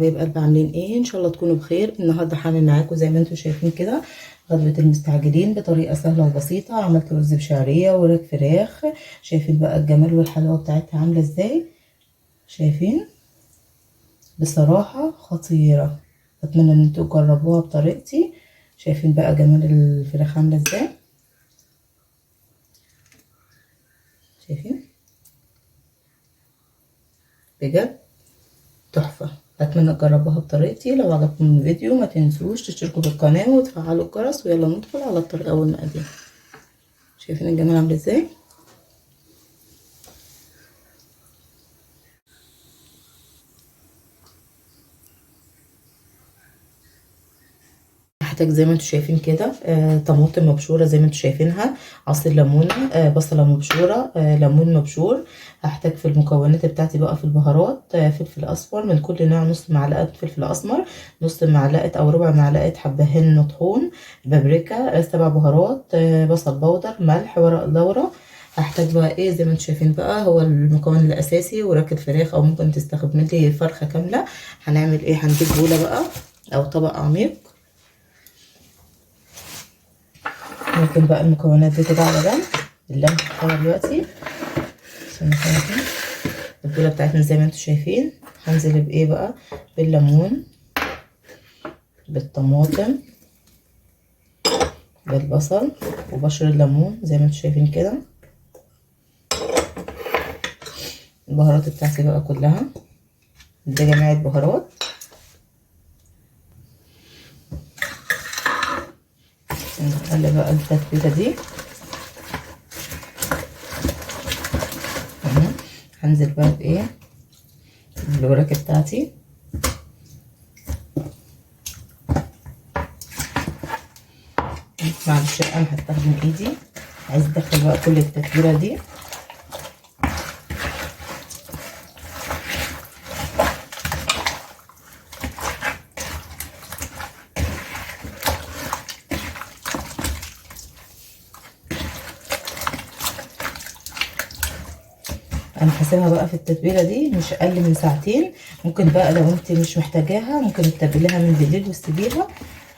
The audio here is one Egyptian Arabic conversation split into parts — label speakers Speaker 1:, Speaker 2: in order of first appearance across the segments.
Speaker 1: حبايب قلب، عاملين ايه؟ ان شاء الله تكونوا بخير. النهارده هعمل معاكم زي ما انتم شايفين كده غدوه المستعجلين بطريقة سهلة وبسيطة. عملت رز بشعريه وراك فراخ. شايفين بقى الجمال والحلاوه بتاعتها عامله ازاي؟ شايفين؟ بصراحة خطيرة. اتمنى ان انتوا تجربوها بطريقتي. شايفين بقى جمال الفراخ عامله ازاي؟ شايفين؟ بجد تحفة. اتمنى تجربوها بطريقتي. لو عجبكم الفيديو ما تنسوش تشتركوا بالقناة وتفعلوا الجرس، ويلا ندخل على الطريقة والمقادير. شايفين الجمال عامل ازاي؟ هحتاج زي ما انتم شايفين كده طماطم مبشوره زي ما انتم شايفينها، عصير ليمونه، بصله مبشوره، ليمون مبشور. هحتاج في المكونات بتاعتي بقى في البهارات، فلفل اصفر من كل نوع، نص معلقه فلفل اسمر، نص معلقه او ربع معلقه حبهان مطحون، بابريكا، 7 بهارات، بصل بودر، ملح، ورق لورا. هحتاج بقى ايه زي ما انتم شايفين بقى هو المكون الاساسي وراك الفراخ، او ممكن تستخدمي لي فرخة كاملة. هنعمل ايه؟ هنجيب بوله بقى او طبق عميق. ممكن بقى المكونات دي كده على جنب اللي انا هحطها دلوقتي. البوله بتاعتنا زي ما انتم شايفين هنزل بايه بقى؟ بالليمون، بالطماطم، بالبصل، وبشر الليمون زي ما انتم شايفين كده. البهارات بتاعتي بقى كلها دي جماعة بهارات. نقلب بقى التتبيله دي. هنزل بقى بايه؟ الوراك بتاعتي. معلش انا هستخدم ايدي، عايز ادخل بقى كل التتبيله دي. انا هسيبها بقى في التتبيله دي مش اقل من ساعتين. ممكن بقى لو انت مش محتاجاها ممكن تتبليها من بالليل وتسيبيها،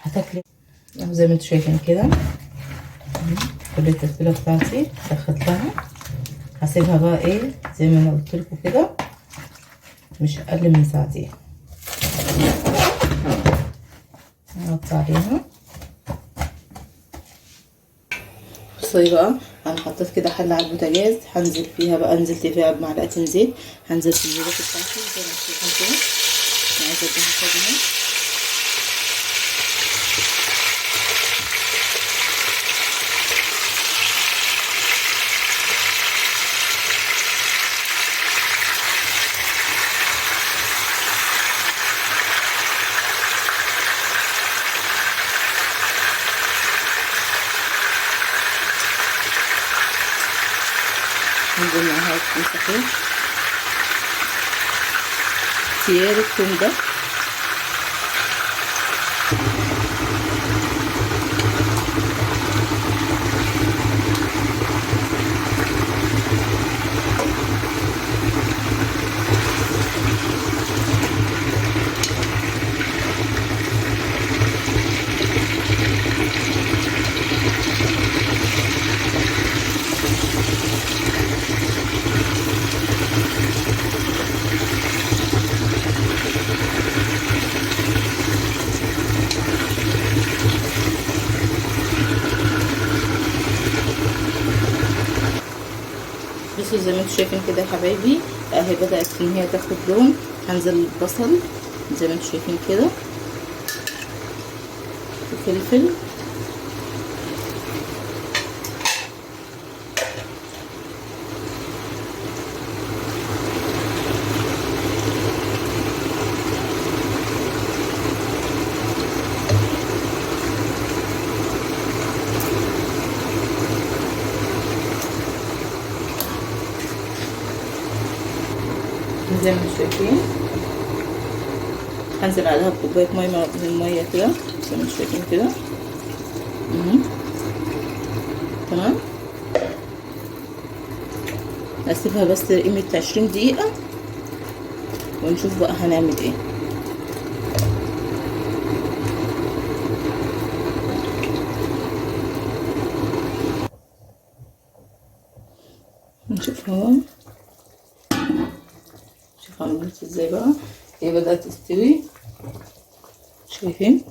Speaker 1: هتاكلي اهو زي ما انتم شايفين كده. كل التتبيله بتاعتي دخلتها. هسيبها بقى ايه زي ما انا قلت لكم كده مش اقل من ساعتين. نحط عليها. بصي بقى انا حطيت كده حله على البوتاجاز، هنزل فيها بقى، نزلت فيها بمعلقتين زيت. هنزل في الزيت بتاعتي زي ما انتم شايفين كده. انا عايزه اديها صدمة. هنزل معاها مسافين سيار التوم ده. بصوا زي ما انتم شايفين كده يا حبايبي اهي بدأت ان هي تاخد لون. هنزل البصل زي ما انتم شايفين كده، وفلفل، زي ما انتم شايفين. هنزل عليها بكوبايه مية من المية كده زي ما انتم شايفين كده. تمام. اسيبها بس قيمة 20 دقيقة ونشوف بقى هنعمل ايه. عملت ازاي بقى، هي بدأت تستوي. شايفين؟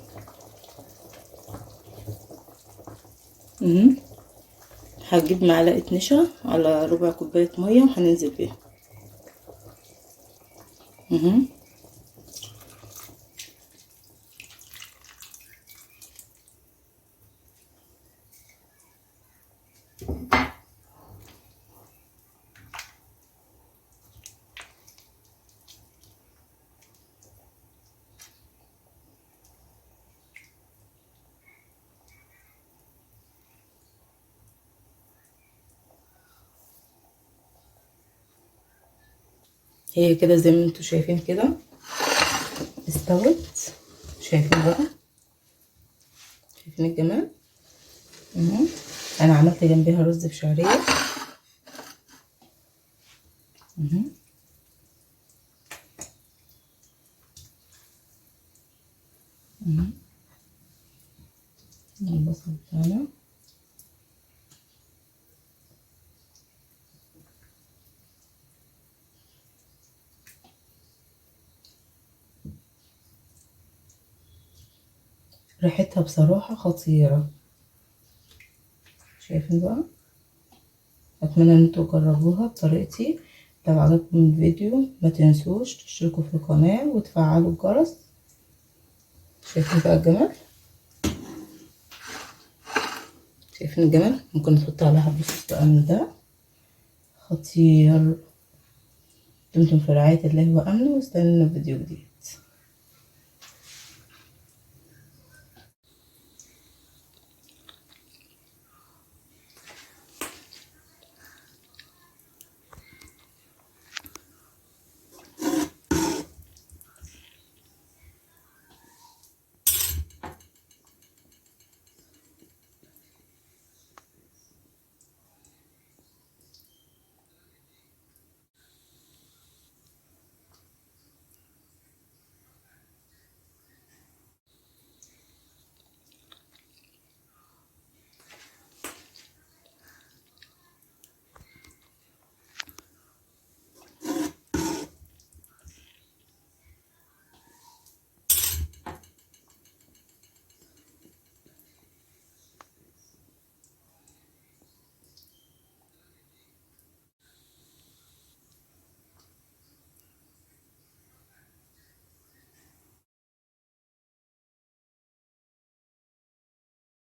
Speaker 1: هجيب معلقة نشا على ربع كوباية مية وهننزل بيها. هي كده زي ما انتوا شايفين كده استوت. شايفين بقى؟ شايفين الجمال؟ انا عملت جنبها رز بشعريه. البصل بتاعنا. ريحتها بصراحة خطيرة. شايفين بقى؟ اتمنى ان انتوا تجربوها بطريقتي. لو عجبكم الفيديو ما تنسوش تشتركوا في القناة وتفعلوا الجرس. شايفين بقى الجمال؟ شايفين الجمال؟ ممكن نحط عليها حبة بقى من ده، خطير. دمتم في رعاية الله وأمنه، واستنونا في فيديو جديد.